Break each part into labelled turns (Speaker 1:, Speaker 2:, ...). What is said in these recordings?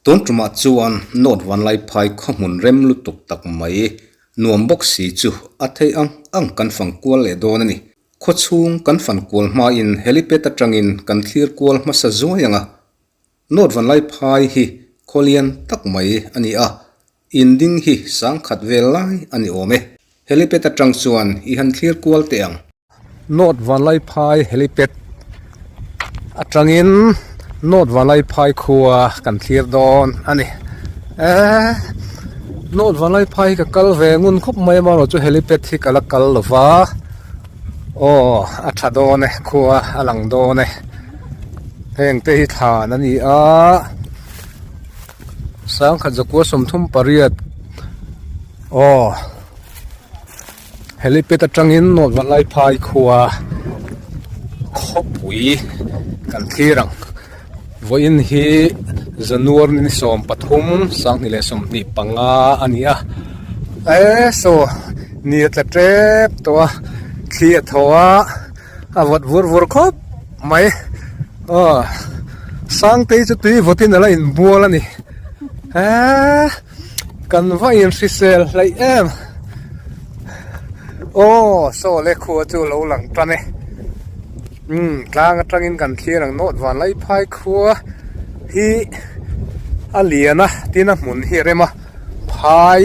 Speaker 1: Tun tumah chuan North Vanlaiphai khawhmun rem lutuk tak mai nuam bawk si chu a thei ang ang kan fang kual leh dawn a ni. Khawchhung kan fan kual hmain helipad atangin kan thlir kual hmasa zuai ang a. North Vanlaiphai hi khawlian tak mai a ni a, In ding hi sangkhat vel lai a ni awm e. Helipad atang chuan i han thlir kual teh ang. North Vanlaiphai helipad atangin North Vanlaiphai khua kan thlir dawn a ni. Eee North Vanlaiphai hi ka kal ve ngun khawp mai amaherawh chu helipad hi ka la kal lo va. Aw a tha dawn e khua a lang dawn e. Heng te hi thlan a ni a. Sangkhat zakua 38 aw helipad atangin North Vanlaiphai khua khawpui kan thlir ang vawiin hi January ni 13 2025 a ni a e saw ni a tla tep tawh a thli a thaw a. A vawt vur vur khawp mai aw Sangtei chu tui vawtin a la inbual a ni eee kan va inhrisel hleih em aw saw le khua chu lo lang tan e umm tlang atangin kan thlir ang nawt Vanlaiphai khua hi a lian a tin a hmun hi a rem a phai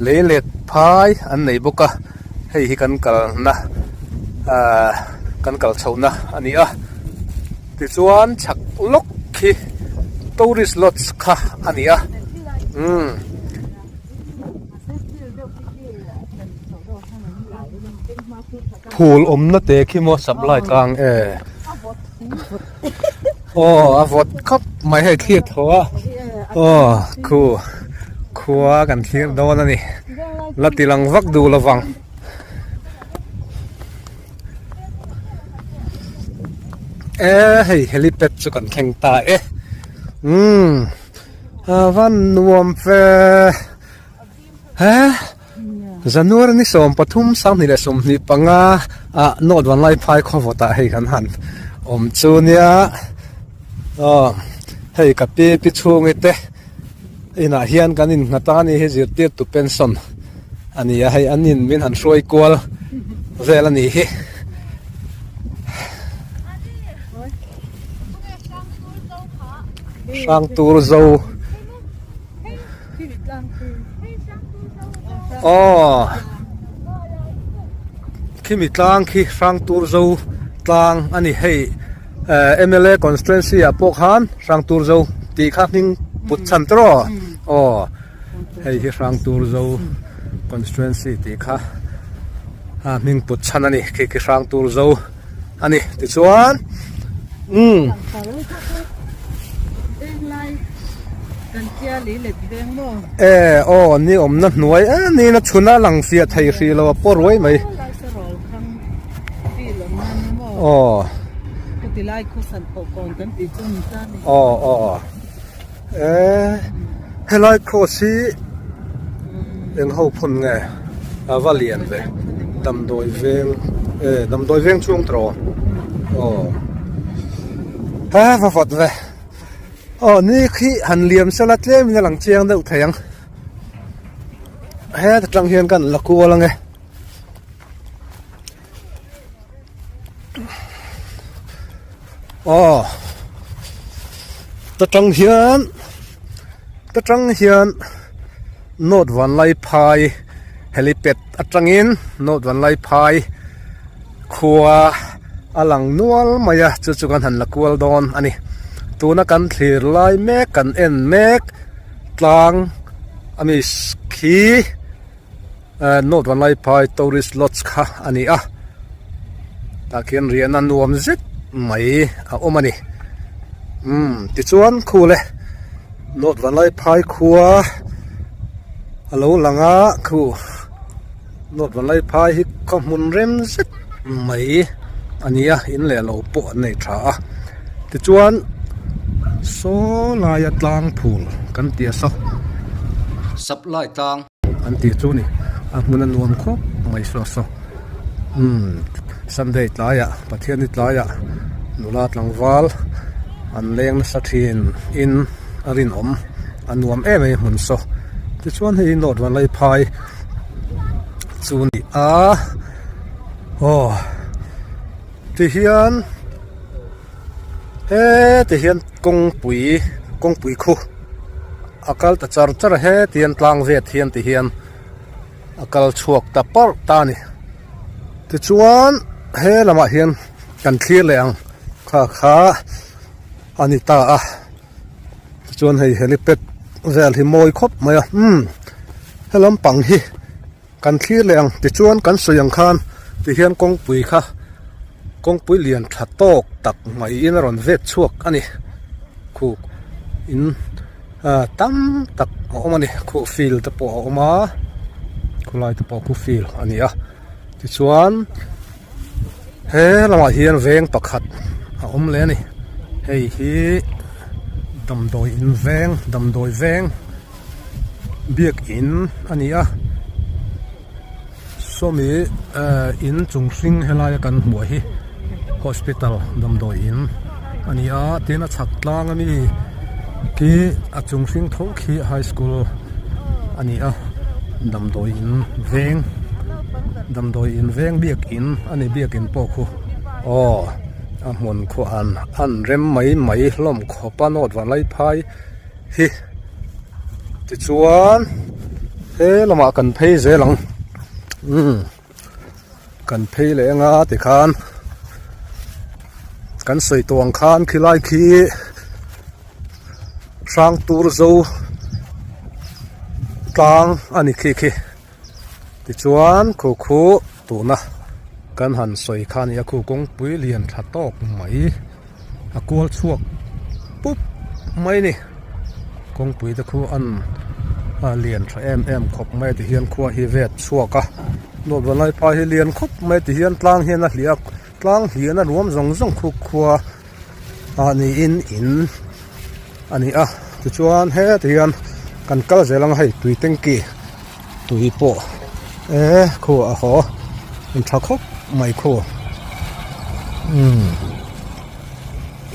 Speaker 1: lei let phai an nei bawk a. Hei hi kan kalna ahh kan kal chhohna a ni a tichuan chhak lawk khi tourist lodge kha a ni a umm. Phul awmna te khi maw supply tlang e aw a vawt khawp mai hei thlir thaw a aw khu khua kan thlir dawn a ni. La ti lang vak duh lo vang. E hei helipad chu kan thleng ta e. Umm a van nuam fe. He January ni 13 2025 ah North Vanlaiphai khawvawtah hei kan han awm chu nia. Aw hei ka pi pi chhungi te. Inah hian kan innghat a ni hi zirtirtu pension a ni a hei an in min han hruai kual vel a ni hi. Hrangtur zo aw khimi tlang khi Hrangtur zo tlang a ni hei. Mla constituency ah pawh khan Hrangturzo tih kha hming put chhan tawh aw aw hei hi Hrangturzo constituency tih kha hming put chhan a ni khi khi Hrangturzo a ni tichuan umm e aw ni awmna hnuai em niin a chhun a lang fiah thei hrih lo a paw ruai mai. Aw. Aw aw eh helai cross hi eng ho phun nge a va lian ve damdawi veng eh damdawi veng chhung tawh aw he va vawt ve aw ni khi han liam sela tlem in a lang chiang deuh thei ang heta tang hian kan la kual ang e. Aw ta tang hian ta tang hian North Vanlaiphai helipad atangin North Vanlaiphai khua a lang nual mai a chu chu kan han la kual dawn a ni tuna kan thlir lai mek kan en mek tlang ami khi. North Vanlaiphai Tourist Lodge kha a ni a tah khian riahna nuam zet mai a awm a ni umm tichuan khu le North Vanlaiphai khua a lo lang a khu North Vanlaiphai hi khaw hmun rem zet mai a ni a in leh lo pawh an nei tha a tichuan saw laia tlang phul kan tih a saw
Speaker 2: Supply tlang.
Speaker 1: An tih chu ni a hmun a nuam khawp mai saw saw umm. Sunday tlaiah Pathianni tlaiah nula tlangval an leng nasa thin in a rinawm a nuam em em hmun saw tichuan hei North Vanlaiphai chu a ni a aw tihian heti hian kawngpui kawngpui khu a kal ta char char a heti hian tlang vet hian ti hian a kal chhuak ta parh ta a ni tichuan he lamah hian kan thlir leh ang kha kha a ni ta a tichuan hei helipad vel hi mawi khawp mai a umm he lampang hi kan thlir leh ang tichuan kan sawi ang khan tihian kawngpui kha kawngpui lian tha tawk tak mai in a rawn vet chhuak a ni khuk in ah tam tak a awm a ni khuh field te pawh a awm a khulai te pawh khu field a ni a tichuan he lamah hian veng pakhat a awm leh a ni hei hi damdawi in veng damdawi veng biakin a ni a sawmi eh in chung hring helai a kan hmuh hi hospital damdawi in a ni a tin a chhak tlang ami khi a chung hring tho khi high school a ni a damdawi in veng damdawi in veng biakin a ni biakin pawh khu aw a hmun khu an an rem mai mai hlawm khawp a note vanlaiphai hi tichuan he lamah kan phei zel ang umm kan phei leh anga tikhan kan sawi tawh ang khan khilai khi hrang tur zo tlang a ni khi khi tichuan khu khu tuna kan han sawi kha a ni a khu kawngpui lian tha tawk mai. A kual chhuak pup mai a ni kawngpui te khu an a lian tha em em khawp mai a ti hian khua hi vet chhuak a dawt vanlai pa hi lian khawp mai a ti hian tlang hian a hliah a tlang hliahna ruam zawng zawng khu khua ah niin in a ni a tichuan heti hian kan kal zel ang a hei tui tanky tui pawh eh khu a haw in tha khawp mai khu umm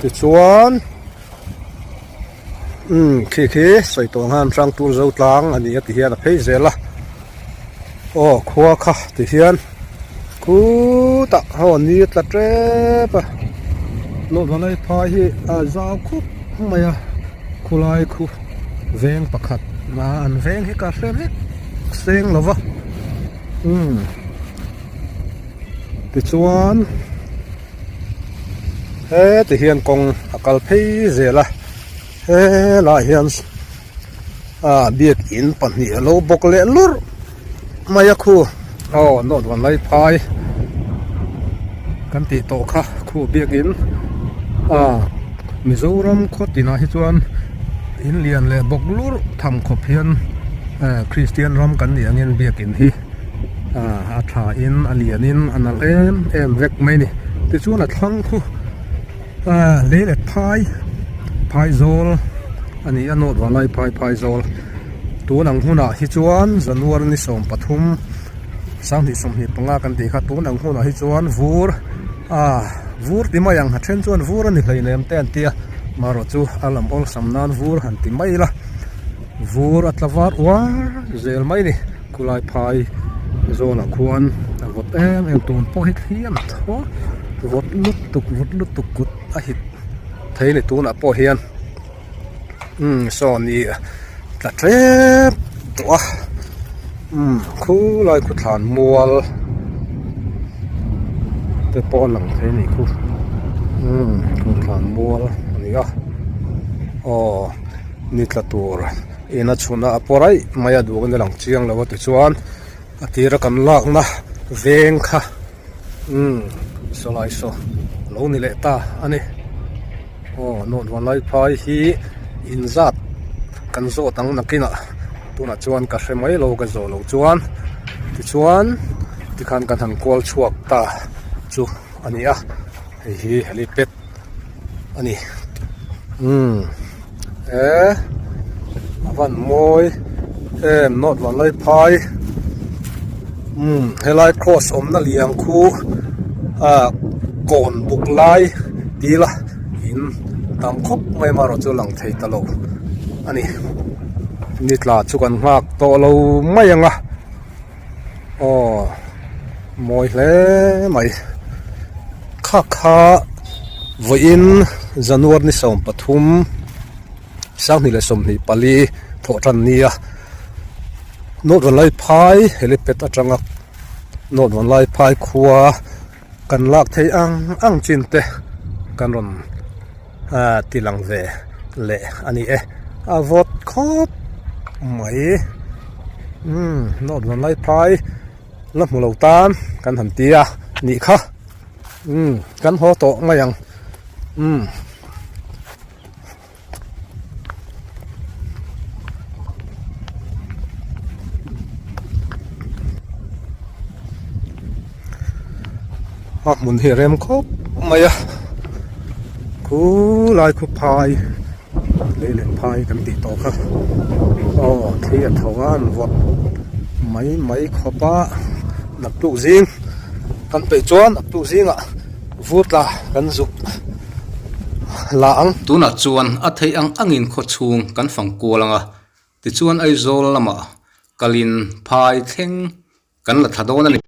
Speaker 1: tichuan umm khi khi sawi tawh ang khan hrang tur zo tlang a ni a ti hian a phei zel a aw khua kha ti hian khutah haw ni a tla tep a lawhna lai phai hi a zau khawp mai a khulai khu veng pakhat a an veng hi ka hre vek seng lo va umm tichuan heti hian kawng a kal phei zel a helaiah hian. Ah biakin pahnih a lo bawk leh lurh mai a khu aw nawt van lai phai kan tih tawh kha khu biakin ah Mizoram khaw tinah hi chuan in lian leh bawk lurh tham khawp hian eh Kristian ram kan nih angin biakin hi ah a tha in a lian in a nalh em em vek mai a ni tichuan a thlang khu. Ah lei leh phai phai zawl a ni a nawt vanlai phai phai zawl tun ang hunah hi chuan January ni 13 2025 kan tih kha tun ang hunah hi chuan vur ah vur ti mai ang a then chuan vur a ni hleinem te an tia marawh chu a lam awlsam nan vur han ti mai ila vur a tla var uar zel mai a ni khulai phai zawnah khuan a vawt em em tun pawh hi thli a thaw vawt lutuk vawt lutuk kut a hit thei a ni tunah pawh hian umm saw ni tla tlem tawh a umm khulai khu thlan mual te pawh a lang thei a nih khu umm khu thlan mual a ni a aw ni tla tur. In a chhun a a paw raih mai a duh a lang chiang lo a tichuan a tira kan lakna veng kha umm sawlai saw a lo ni leh ta a ni aw nawt vanlai phai hi inzat kan zawt ang nakinah tunah chuan ka hre mai lo ka zawh loh chuan tichuan tikhan kan han kual chhuak ta chu a ni a hei hi helipad a ni umm he a van mawi em nawt van lai phai umm helai cross awmna lian khu. Ah kawn buk lai ti ila in tam khawp mai amaherawh chu lang thei ta lo a ni. Ni tla chu kan nghak tawh lo mai ang a aw mawi hle mai kha kha vawiin January ni 13 2024 thawh tan nia North Vanlaiphai helipad atanga. Nawt vawn lai phai khua kan lak theih ang ang chin te kan rawn ah ti lang ve leh a ni e a vawt khawp mai umm nawt vawn lai phai la hmu lo tan kan han ti a nih kha umm kan haw tawh mai ang umm. A hmun hi a rem khawp mai a khulai khu phai lei leh phai kan tih tawh kha aw thli a tho a an vuah mai mai khawp a naktuk zing kan peih chuan naktuk zingah vur tla kan zuk. la ang.
Speaker 2: Tunah chuan a theih ang angin khaw chhung kan fang kual ang a, tichuan Aizawl lamah kalin phai thleng kan la thla dawn a ni.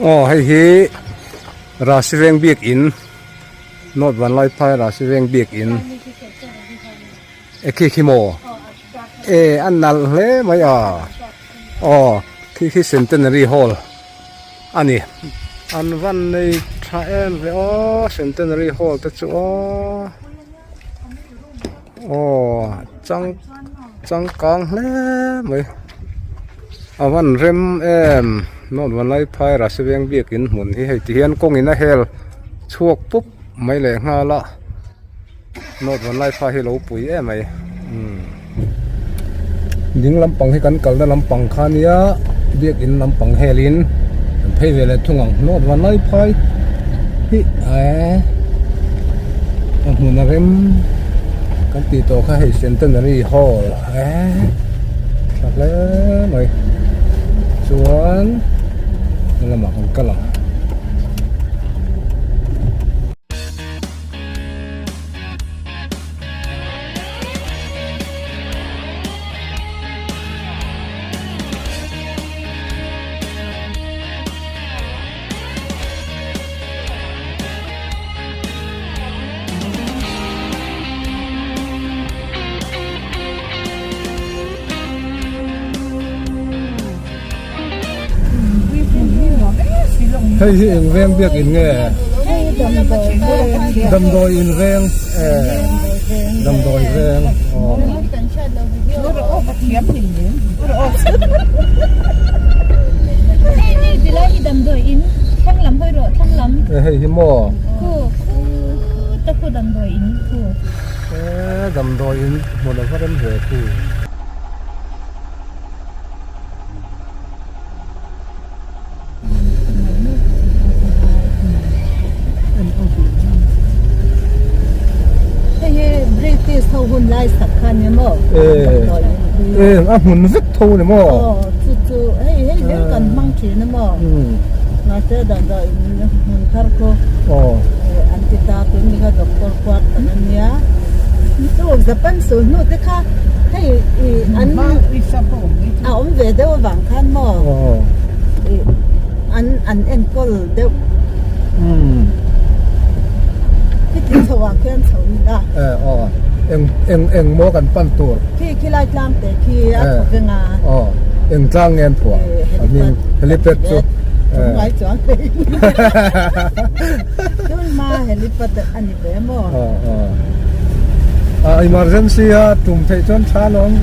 Speaker 1: Aw hei hi Rasi Veng biakin North Vanlaiphai Rasi Veng biakin e khi khi maw e a nalh hle mai a aw khi khi Centenary Hall a ni an van nei tha em ve aw Centenary Hall te chu aw aw chang changkang hle mai a van rem em North Vanlaiphai Rasiveng biakin hmun hi hei ti hian kawngin a hel chhuak pup mai leh nghal a. Note van lai fa hi lo pui em mai umm ding lampang hi kan kalna lampang kha nia biakin lampang helin kan phei ve leh thung ang note van lai phai hi eee a hmun a rem kan tih tawh kha hei centenary hall eee tha hle mai chuan helamah kan kal ang. Hei hi eng veng biakin nge? Damdawi in veng damdawi veng aw. Hei hi maw? Damdawi in hmun a va rem ve khu.
Speaker 3: Hei hi British ho hun lai sak kha nia maw?
Speaker 1: E a hmun vek tho ni maw?
Speaker 3: Aw chu chu hei hei ber kan hmang thin a maw? Mahse damdawiin hmun thar khu an ti ta tun ni kha doctor quarter a nia. Chu Japan sulhnu te kha hei an A awm ve deuh avang khan maw ih an an enkawl deuh khiti chho ah khian chho ila.
Speaker 1: E aw eng eng eng maw kan pan tur.
Speaker 3: Khi khi lai tlang te khi a thaw veng a.
Speaker 1: Aw eng tlang nge an phuah a hming helipad chu.
Speaker 3: Ngai chuang hlei. Tun hma helipad a ni ve maw.
Speaker 1: Aw aw a emergency a tum theih chuan tha alawm.